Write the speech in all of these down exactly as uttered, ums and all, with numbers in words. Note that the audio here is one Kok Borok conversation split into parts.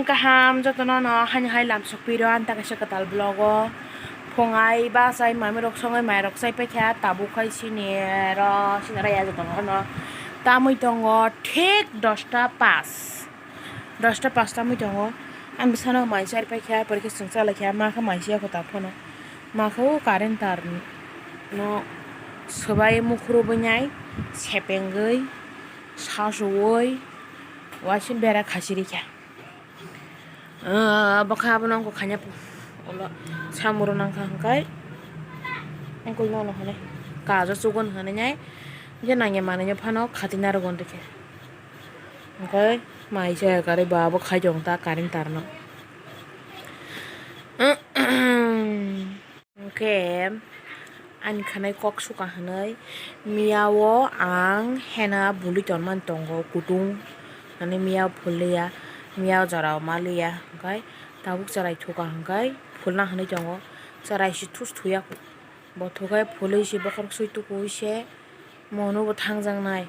Kaham jotono no haino hai lam sokphi rw ang ta kaisa kwtal vlog o. Phung ai bachai manwi rok songwi mai rok chai paikha, tabuk khai sini ro sini raya jotono no tamwi tongo thik dosta pas. Dosta pas tamwi tongo. Ang bwsano mai chai paikha, porikhe chwng cha laikha, ma khe mai chaya kwtal phano. Ma khe o current tar no swbai mukhurubui nai sepengwi sasuwi waisa bera khasi rikha. Ah, bokha abono wngkha khaina pu-, ulo samung rw nangkha hwnkhe, wngkha nono hwnwi kajo chugon hwnwi nai, je nangya manwi phano khatina rwgwi rikha. Hwnkhe mai chaya kwrwi bo abo khai tong ta current tar no. Hwnkhe ani khanai kok suka hwnwi, miyao ang hena bului tonmani tongo kutung, ani miyao phulliya, miyao jorao maliya, hwnkhe tabuk chwrai thuka hwnkhe phulna hwnwi tongo, chwrai se thus thuya, bo thukhai phulwi se bokhorok swi tukuwi se mono bo thangjaknai,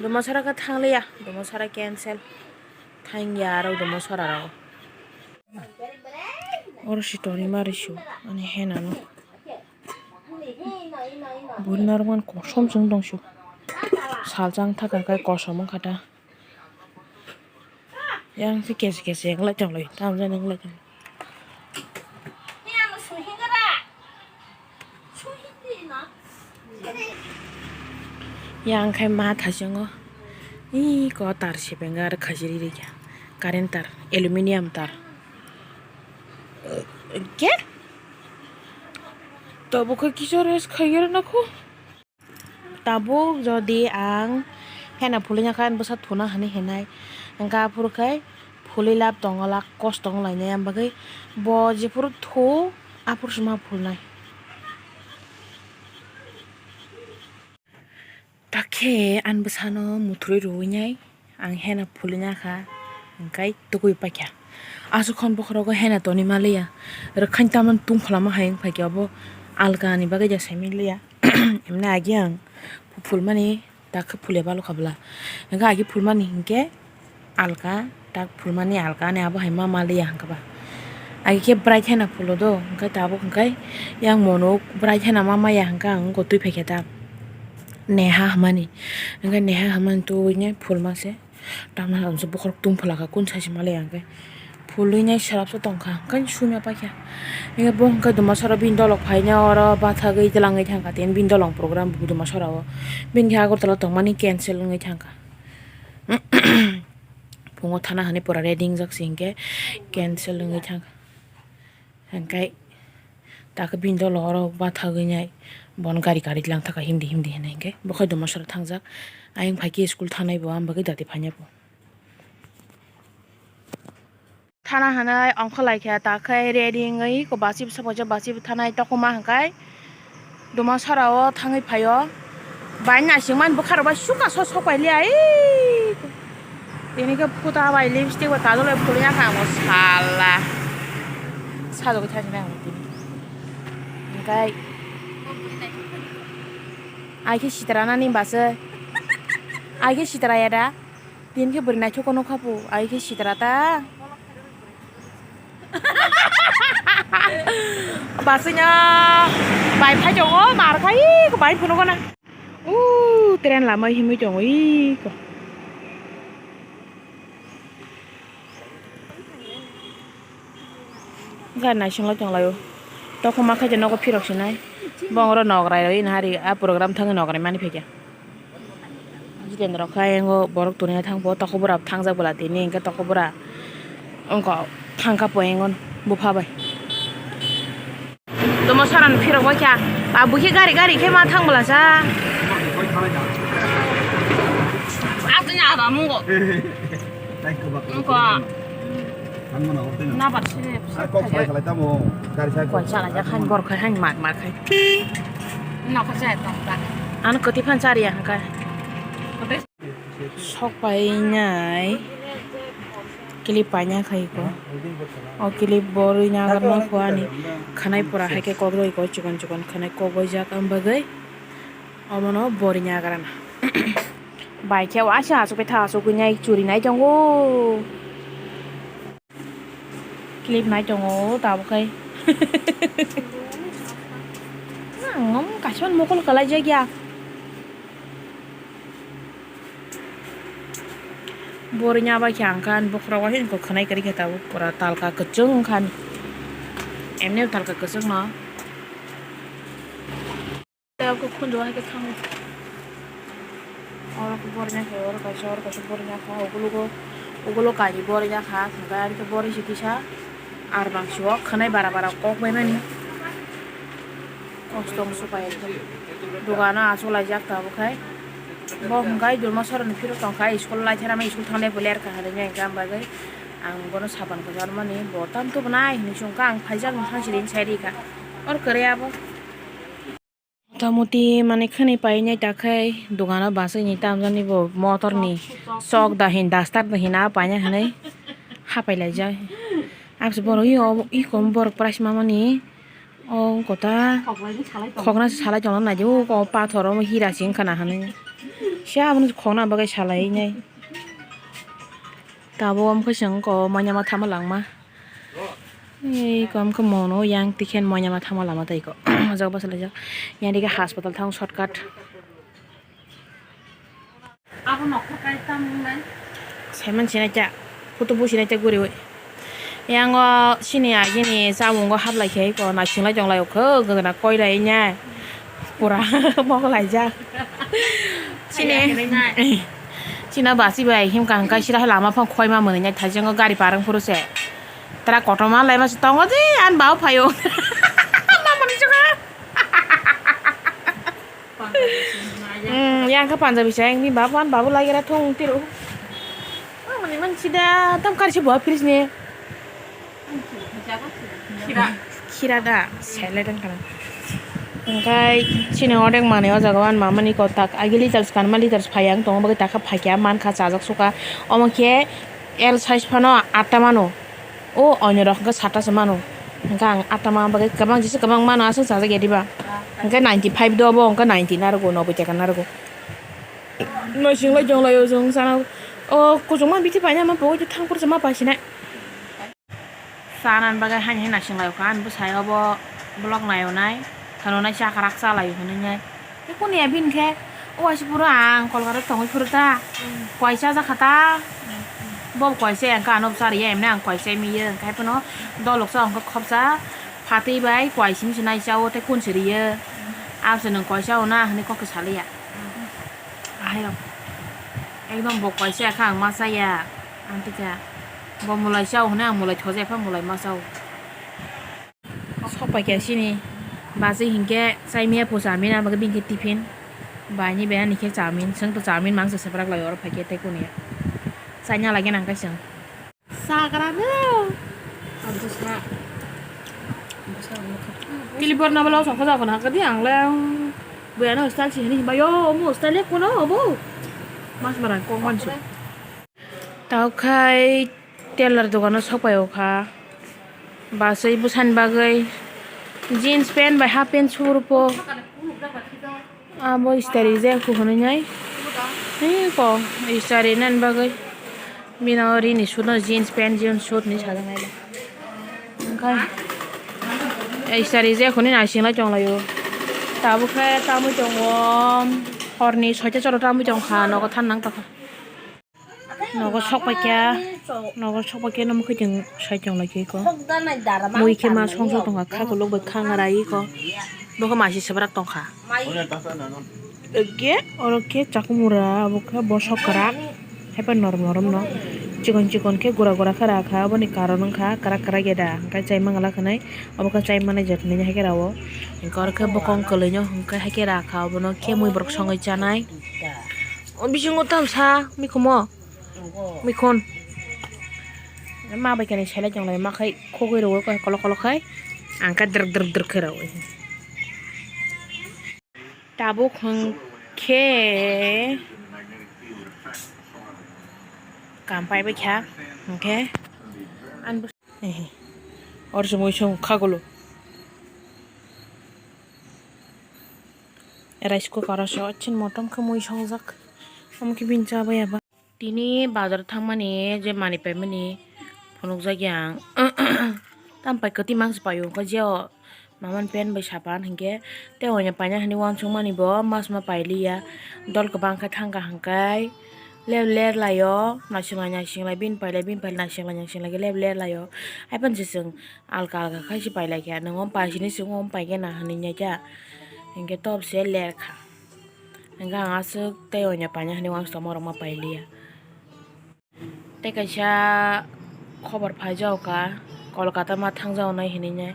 dumasara khe thangliya, dumasara cancel, thangya aro dumasara rok. Oro si tonwi ma rw su ani hena no. Bui narwkmani kosom chwng tong su. Salsa wng thaka khe kosom wng kha ta. Yang khe kesi kesi wng lai tong lai, tamo jani wng lai tong lai. Yang khai ma thasingo. Ih, ko tar sepeng aro khajiri rikha. Current tar, aluminium tar. Ke? Tabuk khe kisa rest khaigera na kho? Tabuk jodi ang hena phulwi nakha, ani bwsa thuna hwnwi hinai. Hwnkhe aphuru khai phulwi lab tongo, lak kosto wng lainai, am bagwi bo jephuru thu, aphuru se ma phulnai. Takhe ani bwsano muthurwi rwui nai ang hena phulwi nakha, hwnkhe tukui paikha. Aswk hwn bokhorogo hena tonwi maliya, rwkhain tamani tungphla ma hai wng phaikha, obo alka ni bagwi ja sai manliya. Emne agi ang phulmani, takhe phulya balo kha bwla. Hwnkhe agi phulmani hinkhe alka, tak phulmani alka ani abo hai ma maliya hwnkhe ba. Agi khe bright hena phulo do, hwnkhe tabuk hwnkhe yang mono bright hena ma maya hwnkhe ang wngkha twi phaikha ta. Neha hwnmani. Hwnkhe Neha hwnmani tubui nai phulma se. Tamni hai se bokhorok tungphla kha, kun sai se maliya hwnkhe. Phulwi nai swrapsa tongkha, hwnkhe sumya paikha. Hwnkhe bo hwnkhe dumasora bini dolok phaina oro bathagwi twlangwi thangkha, tei bini dolong program bo dumasora o. Bini khe Agartala tongmani cancel wngwi thangkha. Phungo thana hwnwi pura ready wngjak se, hinkhe cancel wngwi thangkha. Hinkhe takhe bini dolo oro bathagwi nai bono gari gari lang thaka himdi himdi hinwi hinkhe bokhai dumasora thangjak. Ayang phaikhe school thanai bo, am bagwi dati phaina bo. Thana hwnwi ongkhorlaikha, takhe ready wngwi ko bachibw sopojo, bachibw thanai tokma hwnkhe dumasora o thangwi phaio. Bai naisingmani bwkharok bai suka so sok pailiya, ee. Tini khe puta bai lipstick bai kajol bai phulwi ya kha, omo sala. Sajagwi thangsinai ang tini. Hwnkhe ai khe sitra nani bwsai. Ai khe sitra ya da. Tini khe bwrwi naithok nukha pu, ai khe sitra ta. Bwswino bai phai tongo, mar khai ko bai phunukgo na. Uuu, train lama himwi tongo iko. Gari naising lai tong lai o. Tokma khe je nogo phirok sinai. Bong oro nograi rw ini hari a program thangwi nograi mani phaikha. Jitendra khe ayang o borok toni thang bo, tokobora thangjak bwla tini hinkhe tokobora wngkha thangkha poyeng o bupha bai. Toma saran phirok bai kha. Ba buikhe gari gari khe ma thang bwla sa. Aswkni ada mungo. Wngkha. Nabar sini. Kok bai khalai tamo? Gari sai kok. Kok salai jak han gor khai han mak mak khai. Nokha sai tong ta. Ano kwtwi phan chariya hwnkha. Sok painai clip paina khai ko. O clip borwi nagar ma kho ani khanai pura hai khe kok roi ko chikon chikon khanai kok bai jak am bagwi omono borwi nagar na. Bai khe o asha asuk bai tha asuk nai churi nai tongo. Clip nai tongo tabuk khai. Nang kaisa mokol kalai jak ya. Borinya bai khe ang kha ani bokhorok bai khe khwnai kwrwi khe tabuk pura talka kwchwng wngkha ani. Emne talka kwchwng no. Tei abo khe khunju hai khe thango. Oro khe borinya khe, oro kaisa, oro kaisa borinya kha, ugulogo, ugulo kainwi borinya kha, hwnkhe ari khe bori se kisa ar bangso khwnai bara bara kok bai mani. Kosto wng supai khe. Dogano achuk laijak tabuk khai. Bo hwnkhe Durma soroni phiro tongkha, school lai therama school thanglai bo lerkha hinwi hwnkhe ang bagwi ang bono sapan kwchar mani bo tam tubunai hinwi chwngkha, ang phaijak nw thangsiri hinwi sai rikha. Or kwrwi abo. Motamoti mane khwnwi painai ta khai dogano bachai ni tamjani bo motor ni sok da hin duster da hin a paina hinwi hapai laijak. Abse borok i obo i kom borok price mamani o kota khokna se salai tongna naidi o pathor o hira se wngkha na hinwi se abono khokna bagwi salai nai tabuk omo khe chwng o manya ma thama langma. Ei kom khe mono yang tikhen moina ma thangma lama tei ko. O jaga bwsa laijak. Yang dikhe hospital thang shortcut. Abo nokhor kai tam hinai. Saiman sinai cha. Photo bo sinai cha guriwi. Yang o sini agini chamungo hablai khe ko na singlai tonglai o kho gana koi lai nya. Pura mok laijak. Chini, chini basi bai himkha hwnkhe sida hai lama phang khoima mwnwi nai thaijango gari parang phuru se. Tara kotorma laima se tongo de, ani babo phaio. Mamani chukha. Hmm, yang kha Punjabi se, ni babo ani babo lagera thung tiru. Mamani man sida tam kari se bo fridge ni. Khira da, salad wngkha na. Hwnkhe chini ordek manwi o jaga o ani mamani kotak agi liters kanma liters phai ang tongo bagwi takha phaikha mankha chajak sukha. Omo khe L size phano atta mano. O onyo rok hwnkhe satta se mano. Hwnkhe ang atta ma bagwi kwbang jesa kwbang mano aswk chajak ya diba. Hwnkhe ninety five do obo hwnkhe ninety narwgo noboi taka narwgo. Noising lai jong lai o jong sana. O kuchukma bithi paina ma pogwi thang phuru se ma pasinai. Chanani bagwi haino hai naising lai kha, ani bwsai obo vlog naio nai, khwnwi nai chakrak cha lai hwnwi nai. Tei kuni ya bini khe, o waisa phuru ang Kolkata tongwi phuru ta, kwai cha jakha ta, bo kwai se ang khe ano bwsa riya, emne ang kwai se miyo, hwnkhe phano dolok cha hwnkhe khopsa, phatwi bai kwai simi se nai cha o tei kun se riyo, ang se nwng kwai cha o na hwnwi kok khe saliya. Ahai rok. Ekdom bo kwai cha kha ang ma cha ya. Ang tikha bo mwlai cha o hwnwi ang mwlai thoja kha mwlai ma cha o. Sok pai kha sini. Bachwi hinkhe chai miya phu chamin abo khe bini khe tiffin. Bai ni bai ani khe chamin. Chwng to chamin mangsa se bwrak lai oro phai khe tei kuni ya. Chaina lagi nang khe chwng. Sagra no. Ang to sa. Ang to sa, ang to sa. Tilibar na bala sokha jago na kadi ang le. Buya no style si hini ba yo mo style ko no bo. Mas marang kok man si. Tao khai tailor dogano sok pai o kha. Bachwi bwsani bagwi jeans pant bai half pant sur po. Abo istari je kuhunwi nai. Hei ko istari nani bagwi. Bini o rini suit no jeans pant jeans suit hinwi sajak nai. Hwnkhe istari je khunui naising lai tong lai o. Tabuk khe tamui tongo. Horni soita choro tamui tong kha nogo than nang tong kha. Nogo sok pai khe, nogo sok pai khe, nomo khe chwng sai tong lai khe ko. Mui khe ma song song tong kha, kha kolok bai kha ngarai ko. Bo khe masi sebrak tong kha. Ege, oro khe chakumura, abo khe bosok kwrak. Haiphano norom norom no. Chikon chikon khe gura gura khe ra kha, aboni karon wng kha kwrak kwrak ya da. Hwnkhe chai mangala khanai, abo khe chai manai jat hinwi hai khe ra o. Hwnkhe oro khe bokong kwlwino hwnkhe hai khe ra kha, obono khe mui borok songwi chanai. O bisingo tamsa mikhumo. Mikhon. Ma bai kani selai tong lai ma khai khogwi rwo khe kolok kolok khai. Ang khe drwk drwk drwk khe rwo. Tabuk hwnkhe kam pai bai kha hwnkhe ani bwsa-, ehe. Oro se mui song kha golo. Rice cooker o se ochin motom khe mui songjak. Omo khe bini cha bai ya ba. Tini bazar thangmani je manwi paimani Nukjakya ang. Tam pai kwtwi mangsa paio, hwnkhe jeo maman pen bai sapan hinkhe tei oino paina hinwi uansukmani bo masma pailiya. Dol kwbang khe thangkha hwnkhe lep ler laio, naisinglai naisinglai bini pailai bini pailai naisinglai naisinglai khe lep ler laio. Haiphano se chwng alka alka khaise pailaikha, nwng omo paisini chwng omo paikhe na hinwi naikha, hinkhe tobose lerkha. Hinkhe ang aswk tei oino paina hinwi uansukma rokma pailiya. Tei kaisa khobor phaijago kha, Kolkata ma thangjago nai hinwi nai.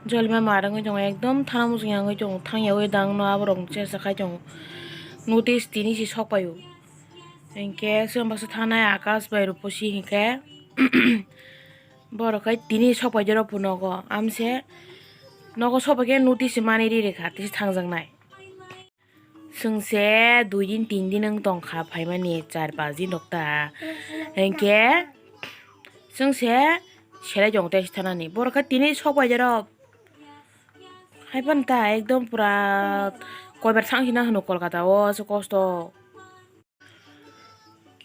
Jolima mar wngwi tongo, ekdom thana muchung ya wngwi tongo, thang yaui dang no aborok chersa khai tongo. Notice tini se sok paio. Hinkhe chwng baksa thangnai Akash bai Ruposi hinkhe borok khai tini sok paijak rok bo nogo. Amse nogo sok paikhe notice se manwi ri rikha, tei se thangjaknai. Chwngse dui din tin din wng tongkha phaimani, char pas din rok ta. Hinkhe chwngse selai tongo tei se thanani. Borok khe tini sok paijak rok. Haiphano ta ekdom pura koibar thang sina hwno Kolkata o, aswk kosto.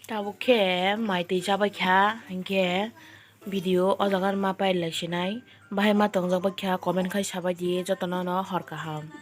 Tabuk khe mai twi chabai kha, hinkhe video o jaga ma pailai sinai. Bahai ma tongjak bai kha, comment khai sabai di, jotono no hor kaham.